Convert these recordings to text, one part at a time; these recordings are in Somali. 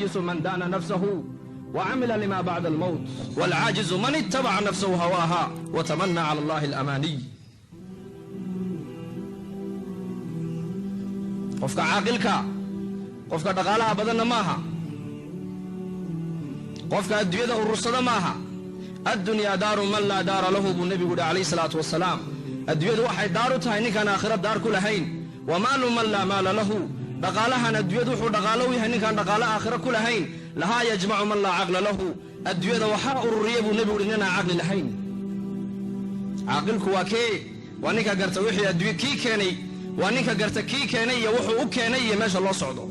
Alkayisu man daana nafsahu wacamila lima bacda almowt, waalcaajizu man ittabaca nafsahu hawaaha watamana cala allahi alamaaniy. Qofka caaqilka, qofka dhaqaalaha badanna maaha, qofka adduunyada urursada maaha. Addunyaa daaru man laa daara lahu, buu nebigu yihi calayhi salaatu wasalaam. Adduunyadu waxay daar u tahay ninkaan aakhiro daar ku lahayn. Wa maalu man laa maala lahu, dhaqaalahan adduunyadu wuxuu dhaqaalo u yahay ninkaan dhaqaalo aakhiro ku lahayn. Lahaa yajmacu man laa caqla lahu, adduunyada waxaa ururiya, buu nebigu yihi, ninaan caqli lahayn. Caaqilku waa kee? Waa ninka garta wixii adduunya kii keenay, waa ninka garta kii keenay iyo wuxuu u keenay iyo meesha loo socdo.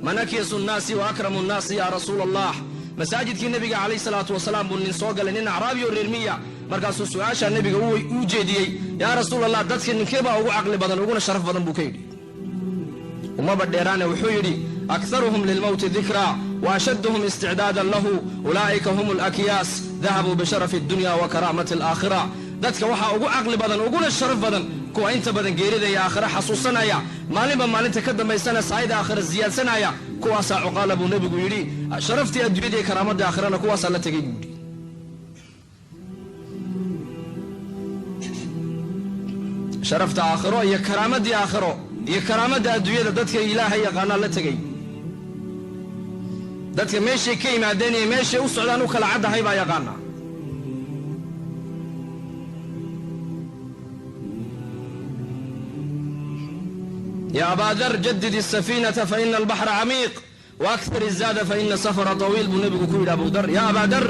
Man akyasu nnaasi wa akramu nnaasi, yaa rasuula Allah? Masaajidkii nebiga calayh salaatu wasalaam buu nin soo galay, nin acraabi oo reer miya. Markaasuu su-aashaa nebiga u jeediyey: "Yaa rasuul Allah, dadka ninkee baa ugu caqli badan, uguna sharaf badan?" buu ka yidhi. Umaba dheeraane, wuxuu yidhi: "Akharuhum lilmowti dikraa wa ashadduhum isticdaadan lahu, ulaa'ika hum alakyaas, dahabuu bisharafi addunya wa karaamati alaakhira." Dadka waxaa ugu caqli badan, uguna sharaf badan kuwa inta badan geerida iyo aakhira xasuusanaya, maalinba maalinta ka dambaysana saayida aakhira siyaadsanaya. Kuwaasaa cuqaala, buu nebigu yidhi. Sharaftii adduunyada iyo karaamadii aakhirana kuwaasaa la tegay, buu yidhi. Sharafta aakhiro iyo karaamadii aakhiro iyo karaamadda adduunyada dadka Ilaahay yaqaanaa la tegay. Dadka meeshay ka yimaadeen iyo meeshay u socdaan u kala caddahay baa yaqaanaa. Ya abaa Dar, jadid الsafiinata faina albaxra camiiq, waakthir الzaada faina safara طawiil, buu nebigu ku yidhi Abu Dar. Ya abaa Dar,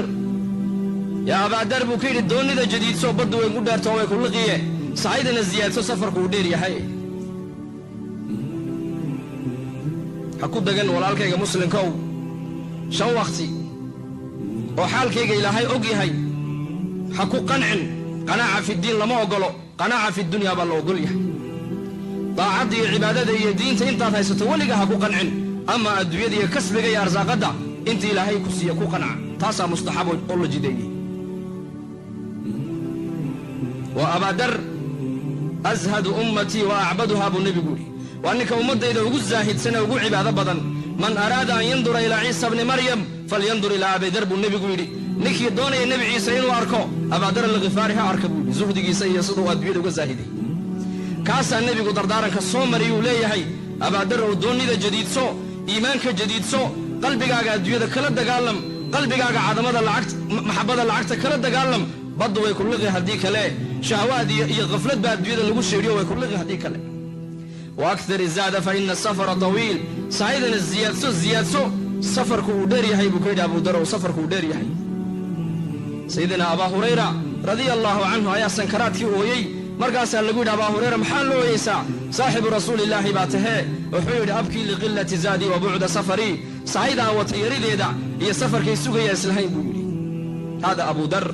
yaa abaa Dar, buu ka yidhi, doonida jadiidso, baddu way ku dheerto, way ku liqiye, sahaydana ziyaadso, safarku uu dheer yahay. Ha ku dagan, walaalkayga muslimkow, shan wakti oo xaalkayga Ilaahay og yahay. Ha ku qancin. Qanaaca fi ddiin lama ogolo, qanaaca fi dunya baa la ogol yahay. Daacadda iyo cibaadada iyo diinta intaad haysato weliga ha ku qancin, ama adduunyada iyo kasbiga iyo arsaaqadda inta Ilaahay ku siiya ku qanca. Taasaa mustaxab oo la jideeyey. Wa abaadar ashadu ummatii wa acbaduhaa, buu nebigu yidhi. Waa ninka ummaddayda ugu zaahidsan ee ugu cibaado badan. Man araada an yandura ilaa Ciisa bni Maryam falyandur ilaa Abidar, buu nebigu yidhi. Ninkii doonaya Nebi Ciise inuu arko, Abaadar Alkhifaari ha arka, buu yidhi. Zuhdigiisa iyo siduu adduunyada uga zaahiday, kaasaa nebigu dardaaranka soo mariyuu leeyahay: Abaadar ow, doonnida jadiidso, iimaanka jadiidso, qalbigaaga adduunyada kala dagaalam, qalbigaaga cadamada lacagta, maxabada lacagta kala dagaalam. Baddu way ku liqi haddii kale. Shahawaad iyo khaflad baa adduunyada lagu sheedhiyo, way ku liqi haddii kale. Wa akthir izaada fa ina asafara tawiil, sahaydana ziyaadso, ziyaadso, safarku uu dheer yahay, buu ka yidhi Abu Darow, safarku uu dheer yahay. Sayidina Abaa Hurayra radia allaahu canhu ayaa sankaraadkii ooyey. Markaasaa lagu yidhi: "Abaa Hurayra, maxaa loo ooyeysaa? Saaxibu rasuulillaahi baa tahee." Wuxuu yidhi: "Abkii liqilati zaadii wa bucda safarii." Sahaydaan wata yarideeda iyo safarkay sugaya islahayn, buu yidhi. Hada Abu Dar.